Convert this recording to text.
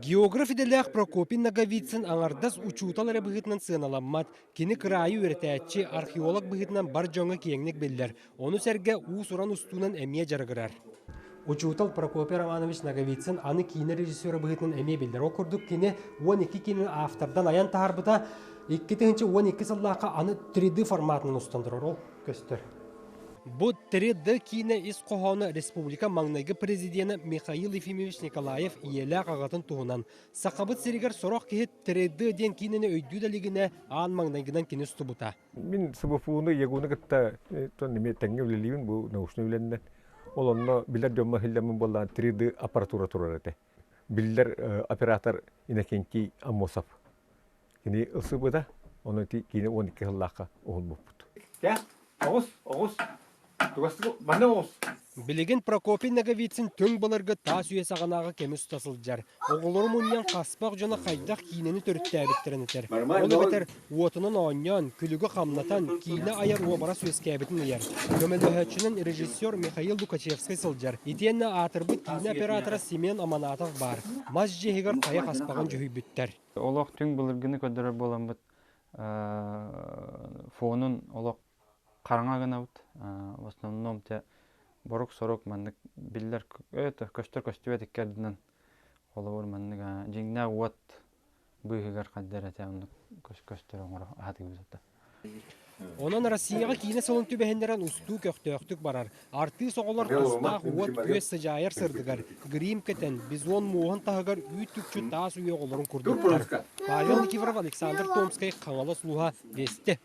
Географ идэлээх Прокопий Ноговицын аҥардас учуутал эрэ быһыытынан сыаналаммат. Кини кыраайы үөрэтээччи, археолог быһыытынан бар дьоҥҥо киэҥник биллэр. Ону сэргэ уус-уран устуунан эмиэ дьарыгырар. Учуутал Прокопий Романович Ноговицын аны киинэ режиссера быһыытынан эмиэ биллэр. Ол курдук кини 12 киинэни автордан айан таһаарбыта 2012 сыллаахха аны 3D форматынан устан турар. Ол көстөр. Бу 3D киинэ ис хоһооно республика маҥнайгы президенэ Михаил Ефимович Николаев ийэлээх аҕатын туһунан. Сахабыт сиригэр сорох киһи 3D диэн киинэни өйдүү да илигинэ аан маҥнайгынан кини устубута. Мин СБФУ-ну ЯГУ-ну кытта эмиэ тэҥҥэ үлэлиибин бу научнай үлэннэн. Ол онно билэр дьоммор иһиллэммин буоллаҕына 3D аппаратура турар этэ. Биллэр оператор Иннокентий Аммосов. Кини ылсыбыта, ону ити киинэ 12 сыллаахха уһулбуппут. Кэ, оҕус, оҕус, тугастык манна оҕус. Билигин Прокопий Ноговицын түҥ былыргы таас үйэ саҕанааҕы кэми уста сылдьар. Оҕолору мунньан хаспах дьоно хайдах киинэни төрүттээбиттэрин этэр. Ол эбэтэр уотунан оонньоон, күлүгү хамнатан, киинэ айар уобарас үөскээбитин ыйар. Көмөлөһөөччүнэн режиссер Михаил Лукачевскай сылдьар. Итиэннэ аатырбыт киинэ оператора Семен Аманатов баар. Мас дьиэ иһигэр хайа хаспаҕын дьүһүйбүттэр. Олох түҥ былыргыны көрдөрөр буоламмыт фонун олох хараҥа гынабыт. В основном те борук-сорук маннык биллэр көстөр көстүбэт икки ардынан холобур маннык дьиҥнээх уот быыһыгар хайдар этэ оннук көстөр оҥоро аһатыыбыт ата. Онон Россияҕа киинэ сылын түбэһиннэрэн устуу көхтөөхтүк барар. Артыыс оҕолор тустаах уот-күөс сыдьаайар сырдыгар, грим кэтэн, бизон муоһун таһыгар үүт-үкчү таас үйэ оҕолорун курдуктар. Павел Никифоров, Александр Томскай, Хаҥалас улууһа, Вести.